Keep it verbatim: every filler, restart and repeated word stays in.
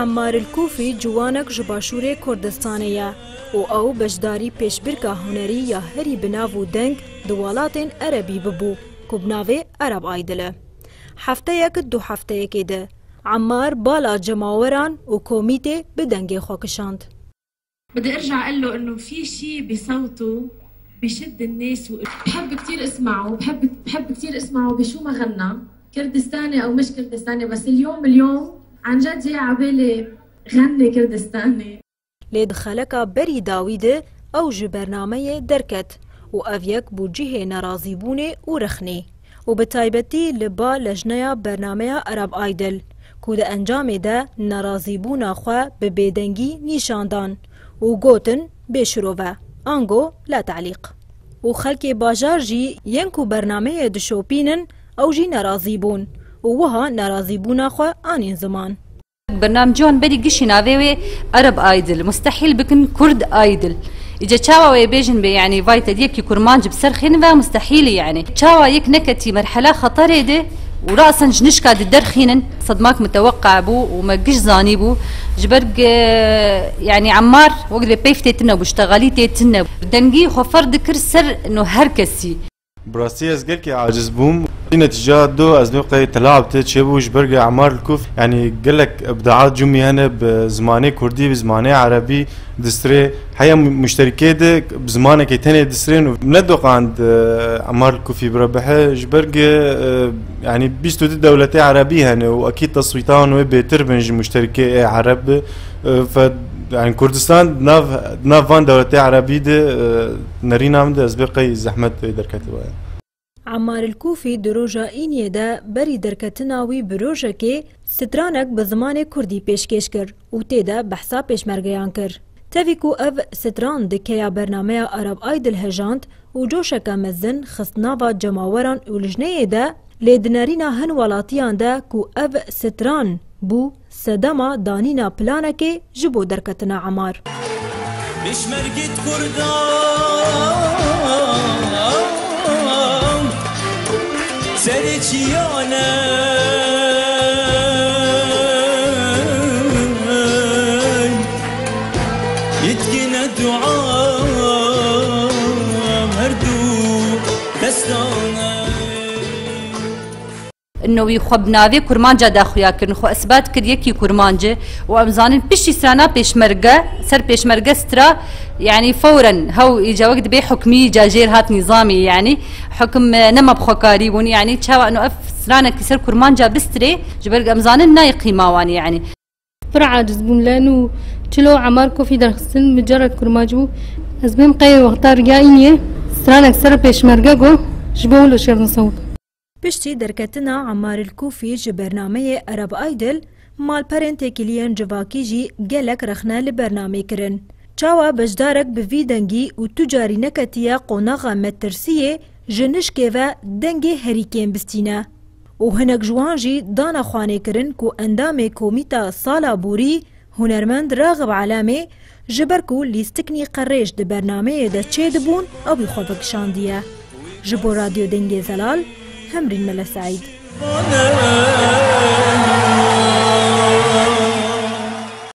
Emmar el Kûfî ciwanek ji Başûrê Kurdistanê ye û ew beşdarî pêşbirka hunerî ya herî bi nav û deng di welatên erebî bibû ku bi navê Arab Idol e. Hefteyek du hefteyekê de Emmar bala cemaweran û komîtê bi dengê xwe kişand. بدي أرجع أقول له إنه في شي بصوته بشد الناس و بحب كتير اسمعه، بحب، بحب كتير اسمعه بشو ما غنى، كردستاني أو مش كردستاني، بس اليوم، اليوم عن جد جاي عبالي غني كردستاني. Lê di xeleka berî dawî de ew ji bernameyê derket û ev yek bû cihê nerazîbûnê û rexnê û bi taybetî li ba lejneya bernameya Arab Idol ku di encamê de nerazîbûna xwe bi bêdengî nîşan dan û gotin bê şirove, ango la telîq. Û xelkê bajar jî yên ku bernameyê dişopînin ew jî nerazî bûn û wiha nerazîbûna xwe anîn ziman. Bernamciyan berî gişî navê wê Arab Idol, mustehîl bikin Kurd Idol. Îca çawa wê bêjin bê, yanî vay te yekî kurmanc bi ser xînin ve mustehîlî yanî. Çawa yek neketî merhela xeterê de û rasen ji nişka di derxînin, sedmak miteweqqa bû û me giş zanî bû. Ji ber, e, yanî Emmar wek dibê peyv tê tune bû, ştexalî tê tune bû. Dengî xwe ferz dikir ser no her kesî. Bi rastî ez gelkî aciz bûm. Netîca do ez dibêm qey telaab tê çêbû ji ber ge Emmar Kûf, yanî gelek ibdaat cumî hene bi zimanê kurdî, bi zimanê erebî distrê. Heya mu-, muşterikê de bi zimanekê tenê distrên û nedoqand, e, Emmar Kûfî bira bihe ji ber ge, e, yanî bîst û du dewletê erebî hene û ekîd teswîta wan wê bêtir bin ji muşterikê ê ereb. E, fe, yanî Kurdistan di nav, di nav van dewletê erebî de, e, nerîna min de ez bê qey zehmet pê derketibaye. Emmar el Kûfî di roja Îniyê de berî derketina wî bi rojekê stranek bi zimanê kurdî pêşkêş kir û tê de behsa pêşmergeyan kir. Tevî ku ev stran di keya bernameya Arab Idol hejand û coşeke mezin xist nava cemaweran û lijneyê de, lê di nerîna hin welatiyan de ku ev stran bû sedema danîna planekê ji bo derketina Emmar. Pêşmergît Kurdan serê çiyane yitkine dua her du destane. Ino wî xwe bi navê Kurmanca da xuya kirin, xwe isbat kir yekî Kurmanc e û em zanin piştî strana Pêşmerge, ser Pêşmerge stra, yanî fewren hew îca wek dibê hukmî îca jêr hat nîzamî, yanî hukim, e, nema bi xwekarî bûn, yanî çawa ino ev stranekî ser Kurmanca bistrê, ji ber em zanin nayê qîma wan e, yanî. Pir aciz bûm, lê nû çilo Emmar Kûfî derxistin micerred kurmanc bû. Ez bêm qey wexta riya Îniyê stranek ser Pêşmerge got, ji bo wilo şêrdin sewt. Piştî derketina Emmar el Kûfî ji bernameyê Arab Idol, malperên têkiliyên civakî jî gelek rexne li bernamê kirin. Çawa beşdarek bi vî dengî û tu carî neketiye qonaxa metirsiyê ji nişkê ve dengê herî kêm bistîne? Û hinek ji wan jî dane xwanê kirin ku endamê Komîta Sala Borî, hunermend Raxib Alemê, ji ber ku lîstiknî qerêj di bernameyê de çêdibûn, ew ê xwe vekişandiye. Ji bo Radyo Dengê Zelal, Hemrîn Mele Seîd.